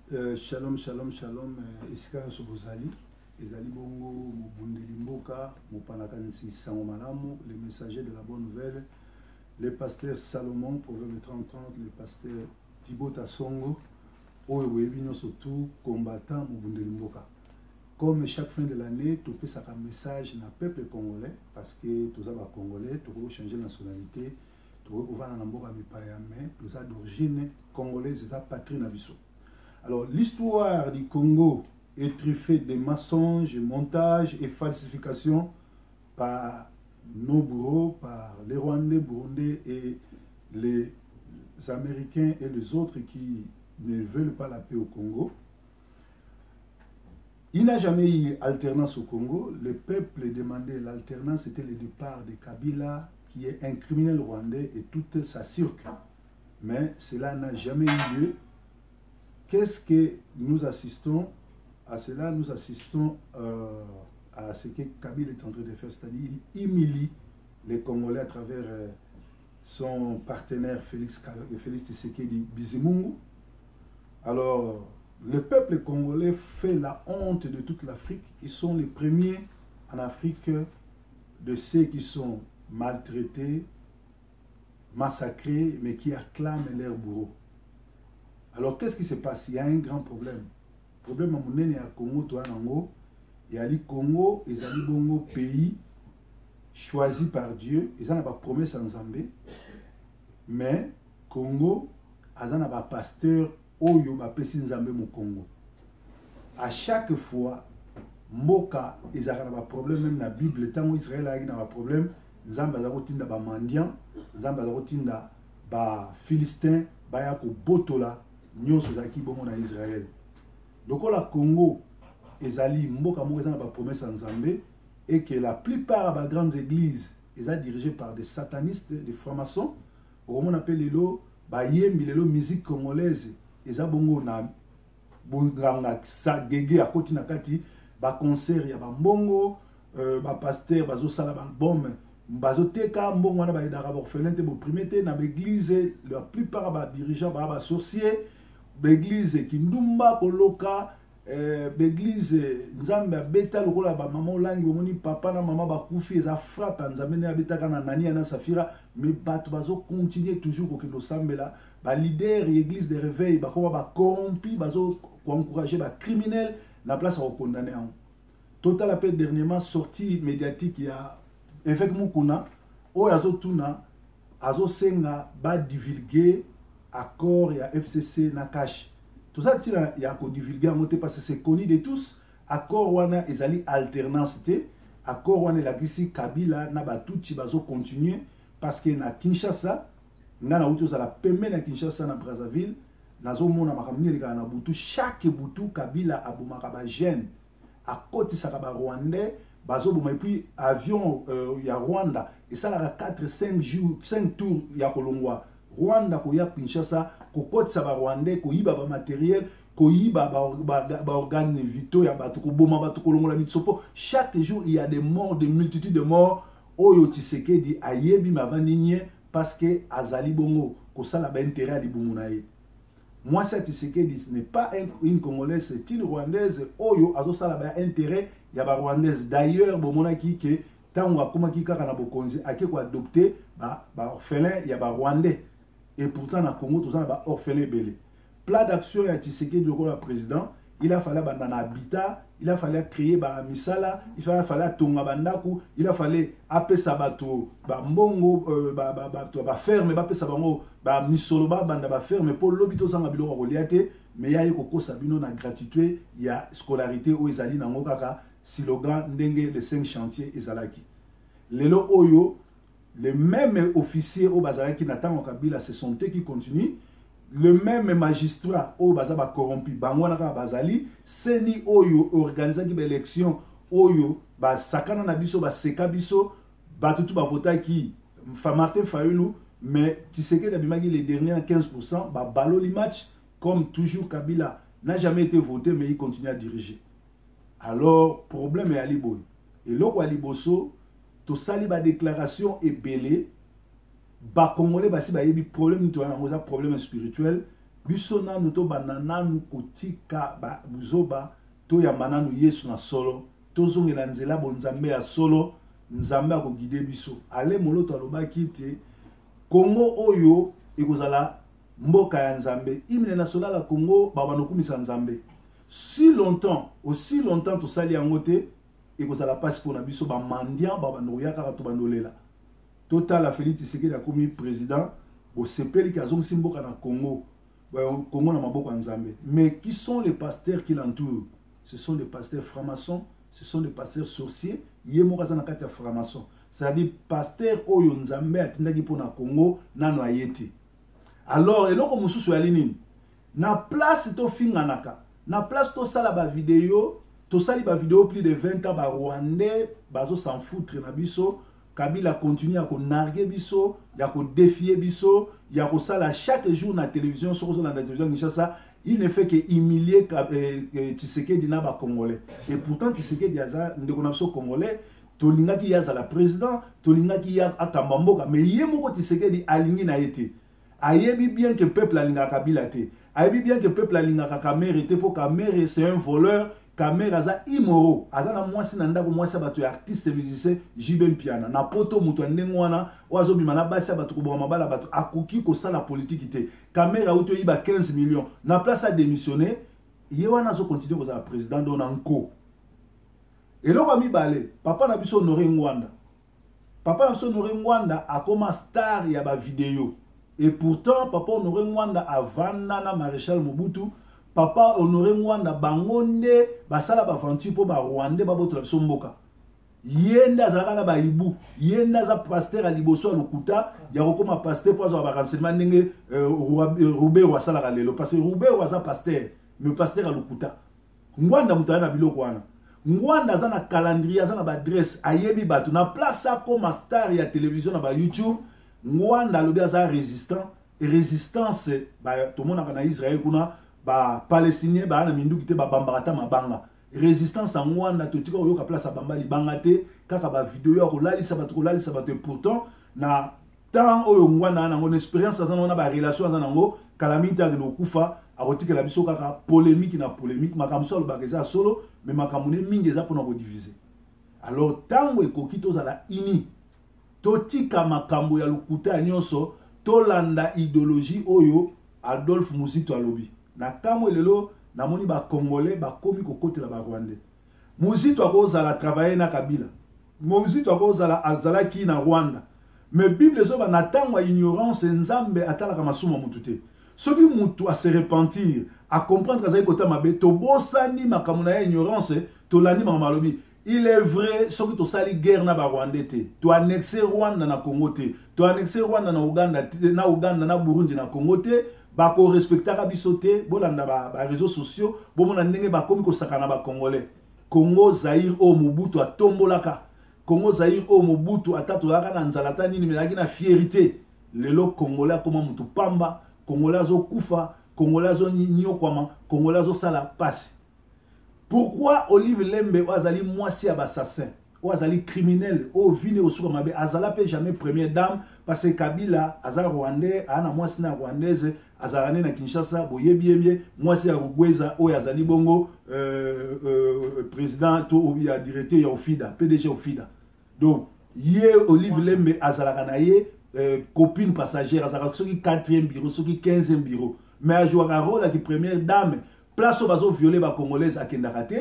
Shalom, shalom, shalom. Esika nyonso bozali, ezali bongo mobundeli mboka, mopandakanisi sango malamu, le messager de la bonne nouvelle, le pasteur Salomon, Proverbe 30-30, le pasteur Thibaut Tasongo, oyo boyebi nyonso tout combattant mobundeli mboka. Comme chaque fin de l'année, topesaka message na peuple congolais, parce que toza ba congolais, tokoki changer nationalité, tokoki kovanda na mboka mipaya, mais toza d'origine congolaise, eza patrie na biso. Alors, l'histoire du Congo est truffée de mensonges, montages et falsifications par nos bourreaux, par les Rwandais, Burundais et les Américains et les autres qui ne veulent pas la paix au Congo. Il n'a jamais eu alternance au Congo. Le peuple demandait l'alternance, c'était le départ de Kabila, qui est un criminel rwandais et toute sa cirque. Mais cela n'a jamais eu lieu. Qu'est-ce que nous assistons à cela? Nous assistons à ce que Kabila est en train de faire, c'est-à-dire il humilie les Congolais à travers son partenaire Félix Tshisekedi Bizimungu. Alors, le peuple congolais fait la honte de toute l'Afrique. Ils sont les premiers en Afrique de ceux qui sont maltraités, massacrés, mais qui acclament leur bourreau. Alors, qu'est-ce qui se passe? Il y a un grand problème. Problème ya monene ya Congo, toi, nango, il y a le Congo, ils ont bongo pays choisi par Dieu, ils ont pas promesse en Nzambe, mais Congo, ils ont pas pasteur oyo bapesi Nzambe mo Congo. À chaque fois, mboka ezalaka na ba problème, même na Bible, ntango Israël ayaki na ba problème, Nzambe aza kotinda ba mendiant, Nzambe aza kotinda ba Philistin baya kobotola nyonso ezalaki bongo na Israël. Lokola Congo ezali mboka moko eza na ba promesse ya Nzambe et que la plupart ya ba grandes églises eza dirigée par des satanistes, des francs-maçons, okomona mpe lelo bayembi lelo musique congolaise eza bongo na bonganga gege akoti na kati ba concert ya bambongo, ba pasteur bazosala ba album, bazoteka mbongo wana, bayedaka ba orphelin te, boprime te na ba église. La plupart ya ba dirigeant baa ba sorcier, ba église kindumba koloka, ba église Nzambe abeta lokola bamama olangi, bomoni papa na mama bakufi, eza frappe ya Nzambe nde abetaka na Nania na Safira. Mais bato bazocontinue toujours kokende osambela. Ba leader ya église de réveil bakoma bacorrompi, bazokoencourage ba criminel na place ya kokondane yango. Totala mpe dernièrement sortie médiatique ya évêque Mukuna oyo azotuna, azosenga badivulgue accord ya FCC na CACH. Toza ntina ya kodivulgue yango te parce que c'est connu de tous. Accord wana ezali alternance te. Accord wana elakisi Kabila na batutsi bazocontinue, parce que na Kinshasa, ngai nauti ozala pembeni ya Kinshasa na Brazzaville, nazomona makambo nini elekaka na butu. Chaque butu Kabila abomaka ba jeune, akotisaka ba Rwandais, bazoboma. Et puis avion ya Rwanda esalaka 4 5 jours, 5 tours ya kolongwa Rwanda koya Kinshasa, kokotisa ba Rwandais, koyiba ba matériel, koyiba ba organe vitaux ya bato, koboma bato, kolongola mitsopo. Chaque jour il y a des morts, des multitudes de morts oyo Tshisekedi ayebi mavandi nie, parce que azali bongo kosala ba intérêt ya libumu na ye. Mwasi ya Tshisekedi n'est pas une Congolaise, c'est une Rwandaise oyo azosala ba intérêt ya ba Rwandaise. D'ailleurs, bomonaki ke ntango akomaki kaka na bokonzi, ake koadopte ba orphelin ya ba Rwandais, et pourtant na Congo toza na ba orphelin ebele. Plan d'action ya Tshisekedi lokola président, il a fallu abanda na habitat, il a fallu créer ba misala, il a fallu atonga bandako, il a fallu apesa bato bambongo, bato ba ferme, bapesa bango bamisolo, babanda ba ferme mpo lobi tozanga biloko ya kolia te. Mais ya ye kokosa bino na gratuité ya scolarité oyo ezali nango kaka slogan, ndenge les cinq chantiers ezalaki. Lelo oyo, les mêmes officiers oyo bazalaki na ntango Kabila, ce sont eux qui continuent. Le même magistrat oyo baza bacorrompi, bango wana kaka bazali. CENI oyo organisaki ba élection oyo basakana na biso, baseka biso, bato tu bavotaki Martin Fayulu, mais Tshisekedi abimaki les derniers na 15, babaloli match. Comme toujours, Kabila n'a jamais été voté, mais il continue à diriger. Alors, problème eyali boye: eloko ya liboso, tosali ba déclaration ebele, bakongolais basi bayebi problème nini toya yango, eza problème spirituel. Biso nanu tobanda nanu kotika ba buzoba, toyamba nanu Yesu na solo, tozongela nzela bonzambe ya solo, Nzambe akoguide biso. Ale Moloto alobaki ete Congo oyo ekozala mboka ya Nzambe, hymne national ya Congo babanda kokumisa Nzambe. Si longtemps, aussi longtemps tosali yango te, ekozala mpasi mpo na biso ba mendiant babanda koya kaka tobanda kolela. Totala Felix Tshisekedi akomi président, bosepeli ke azongisi mboka na Congo, Congo na maboko ya Nzambe. Mais qui sont les pasteurs qui l'entourent? Ce sont des pasteurs francs-maçons, ce sont des pasteurs sorciers. Ye moko aza na kati ya franc-maçon. C'est-à-dire pasteur oyo Nzambe atindaki mpo na Congo nano aye te. Alors eloko mosusu yali nini? Na place tofinganaka, na place tosala ba video, tosali ba video plus de 20 ans, ba Rwandais bazo s'en foutre na biso. Kabila continue ya ko narguer biso, ya ko défier biso, ya kosala chaque jour na télévision, soki ozolanda télévision Kinshasa, il ne fait que humilier Tshisekedi na ba Congolais. Et pourtant Tshisekedi aza ndeko na biso Congolais, tolingaki ye azala président, tolingaki ye akamba mboka, mais ye moko Tshisekedi alingi na ye te. Ayebi bien que peuple alingaka Kabila te. Ayebi bien que peuple alingaka Kamerhe te, po Kamerhe c'est un voleur. Kamerhe aza immoraux, aza na mwasi na ndako, mwasi ya bato ya artiste musicien JB Mpiana. Na poto moto ya ndenge wana oyo azobima na basi ya bato koboma mabala ya bato, akoki kosala politiki te. Kamerhe auti oyiba 15 millions na place a démissionner, ye wana azo continuer kozala président do na nko. Eloko ya mibale, papa na biso Honoré Ngbanda. Papa na biso Honoré Ngbanda akoma star ya ba video. Et pourtant papa Honoré Ngbanda avanda na Maréchal Mobutu. Papa Honoré Ngbanda bango nde basala ba aventure po ba Rwandais babotola biso mboka. Ye nde azalaka na ba ibu, ye nde aza pasteur ya liboso ya lokuta ya kokoma pasteur po azwa ba renseignement ndenge Ruberwa asalaka lelo, parce que Ruberwa aza pasteur, mais pasteur ya lokuta. Ngbanda moto aza na biloko wana. Ngbanda aza na calendrier, aza na ba adresse, ayebi bato. Na place akoma star ya télévision na ba YouTube, Ngbanda alobi aza résistant. Et résistance, ba, tomonaka na Israël kuna, ba Palestiniens ba na minduki te, ba bambaka ta mabanga. Résistance ya Ngbanda, totika koyoka place ya bamba libanga te, kaka ba video ya kolalisa bato, kolalisa bato. Et pourtant, na temps oyo Ngbanda aza nango, na expérience aza nango, na ba relation aza nango, kala mingi te akende kokufa, akotikela biso kaka polémique na polémique. Makambo so alobaka eza solo, mais makambo ne mingi eza mpona kodiviser. Alors ntango ekoki tozala uni, totika makambo ya lokuta ya nyonso, tolanda idéologie oyo Adolphe Muzito alobi. Na kamwe lelo namoni ba Congolais bakomi kokotela ba Rwandais. Muzito akozala travailler na Kabila, Muzito akozala azalaki na Rwanda, mais Bible ezoba na ntango ya ignorance, Nzambe atalaka masumu ya mutu te. Soki mutu a se repentir, a comprendre azali kota mabe, tobosani makambo na ya ignorance, tolandi makambo alobi. Il est vrai, soki tosali guerre na ba Rwandais te, to annexe Rwanda na Congo te, to annexe Rwanda na Uganda te, na Uganda na Burundi na Congo te, bako respectaka biso te. Bolanda ba réseaux sociaux, bomona ndenge bakomi kosaka na ba Congolais. Congo Zaïre oyo Mobutu atombolaka, Congo Zaïre oyo Mobutu ata tozalaka na nzala ata nini, mais azalaki na fierté. Lelo Congolais akoma mutu pamba, Congolais azokufa, Congolais azonyokwama, Congolais azosala pasi. Pourquoi Olive Lembe oyo azali mwasi ya bassassin, oyo azali criminel, oyo vine osuka mabe, azala pe jamais première dame, parce que Kabila aza rwandais, aza na mwasi na rwandaise, azalaka nde na Kinshasa, boyebi ye bien, mwasi ya Rugweza oyo azali bongo président to ya directeur ya Ofida, PDG Ofida. Donc ye Olive Lembe azalaka na ye copine passagère, azalaka soki 4e bureau, soki 15e bureau, mais ajouaka rôle ya ki première dame. Place oyo bazo violer ba Congolaises akendaka te,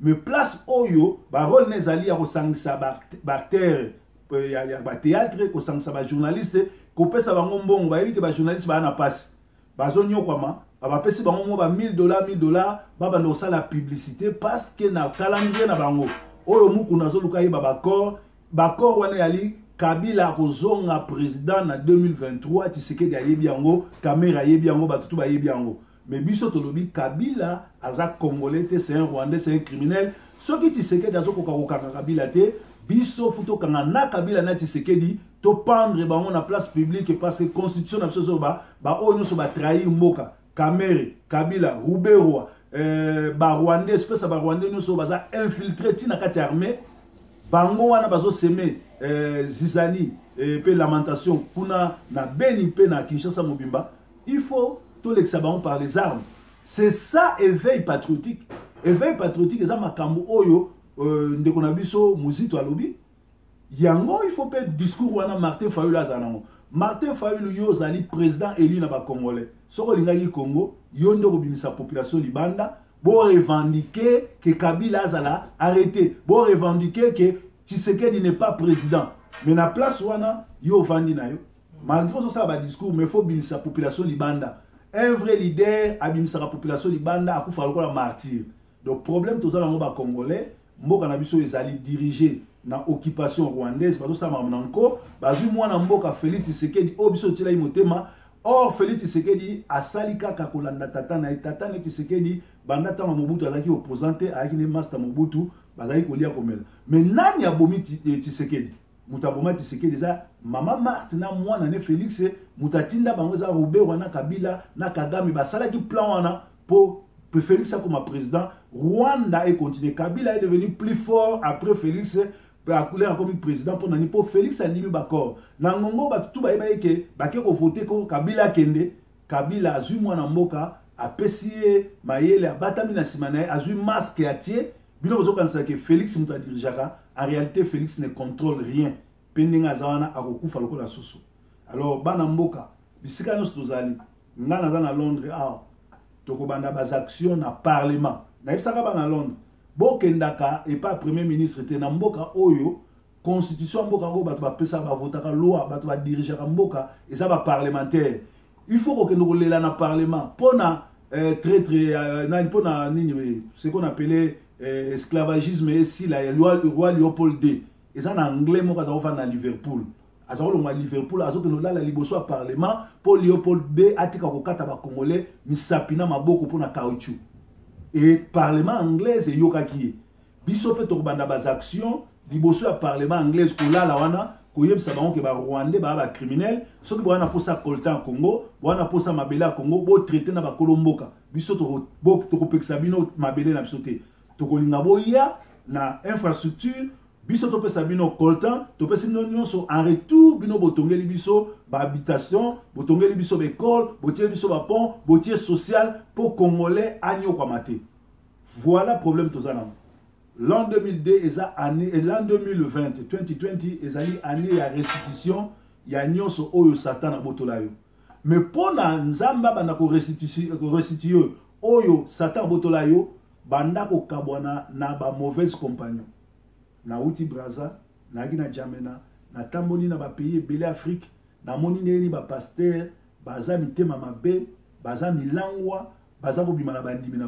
mais place oyo ba rôle na ezali ya kosangisa ba acteurs ya ba théâtre, kosangisa ba journaliste, kopesa bango mbongo, bayebi ke ba journaliste baa na pasi, bazonyokwama, bapesi bango mwa ba 1000 $, 1000 $, babanda kosala publicité, parce que na calendrier na bango oyo Mukuna azoluka yeba baccord, baccord wana eyali Kabila akozonga président na 2023. Tshisekedi ayebi yango, Kamerhe ayebi yango, bato tu bayebi yango. Mais biso tolobi Kabila aza Congolais te, c'est un Rwandais, c'est un criminel. Soki Tshisekedi azokoka kokanga Kabila te, biso fu tokanga na Kabila na Tshisekedi, topendre bango na place publique, parce que constitution na biso ezoba baoyo nyonso batrahir mboka, Kamerhe, Kabila, Ruberwa, ba Rwandais, espèce ya ba Rwandais nyonso baza infiltré ti na kati ya armée, bango wana bazoseme zizanie mpe lamentation kuna na Beni mpe na Kinshasa mobimba. Il faut Tolekisa bango par les armes. C'est ça, éveil patriotique. Éveil patriotique eza makambo oyo ndeko na biso Muzito alobi yango. Il faut mpe discours wana Martin Fayulu azala nango. Martin Fayulu, yo ozali président élu na Bacongolais. Soki olingaki Congo, yo nde okobimisa population libanda, borevendiquer que Kabila azala arrêté, borevendiquer que Tshisekedi n'est pas président. Mais na place wana, yo ovandi na yo, malgré ozosala badiscours, mais faut bimisa population libanda. Un vrai leader abimisaka population libanda, akufa lokola martyr. Donc problème toza nango, Bacongolais, mboka na biso ezali dirigé na occupation rwandaise. Bazosala makambo na nko. Bazwi mwana mboka Félix Tshisekedi oyo biso totielaki motema. Or Félix Tshisekedi asali kaka kolanda tata na ye. Tata na ye Tshisekedi, banda ntango Mobutu, azalaki opposant te, azalaki ne master Mobutu, bazalaki kolia, komela. Mais nani abomi Tshisekedi? Moto aboma Tshisekedi eza mama Marthe na mwana ne Félix. Moto atinda bango eza Robert wana, Kabila na Kagame. Basalaki plan wana mpo Félix akoma président, Rwanda econtinue. Kabila est devenu plus fort après Félix akulera akomi président. Mpo nani? Mpo Félix andimi baaccord na ngongo. Bato tu bayeba ye ke bake kovote ko Kabila akende. Kabila azwi mwana mboka, apesi ye mayele, abatami na nsima na ye, azwi masque atie. Bino bozokanisa ke Félix moto adirigeaka. En réalité, Félix ne contrôle rien. Mpe ndenge aza wana, akokufa lokola susu. Alors bana mboka, bisika nyonso tozali, nga naza na Londres awa, tokobanda baaction na parlement. Nayebisaka bana Londres, bokendaka epa premier ministre te. Na mboka oyo, constitution ya mboka yango, bato bapesaka, bavotaka loi, bato badirigeaka mboka eza baparlementaire. Il faut kokende kolela na parlement mpona traître nani, mpona nini, ce qu'on appelait esclavagisme esila ya roi Léopold II. Eza na Anglais moko aza kofanda na Liverpool, aza kolongwa Liverpool, azokende kolala liboso ya parlement mpo Léopold II atika kokata Bacongolais misapi na maboko mpona caoutchouc. E parlement anglaise eyokaki ye. Biso mpe tokobanda baaction liboso ya parlement anglaise, kolala wana, koyebisa bango ke Barwandais baya bacriminel. Soki boya na mposa coltan ya Congo, boya na mposa mabele ya Congo, botraite na bakolo mboka. Biso tokopekisa bino mabele na biso te. Tokolinga boya na infrastructure, biso topesa bino coltan, topesi bino nyonso. En retour, bino botongeli biso bahabitation, botongeli biso baekole, botieli biso bapont, botie social mpo Congolais anyokwama te. Voilà problème toza nango. L'an 2002 eza année, et l'an 2020, 2020 ezali année ya restitution ya nyonso oyo Satan abotola yo. Mais mpo na Nzambe abanda korestitue oyo Satan abotola yo, banda kokabwana na bamauvaise compagnon. Nauti Braza, nayaki na Jamena, natamboli na bapays ebele Afrique, namoni ndenge nini bapasteur baza mitema mabe, baza milangwa, baza kobima na bandimi na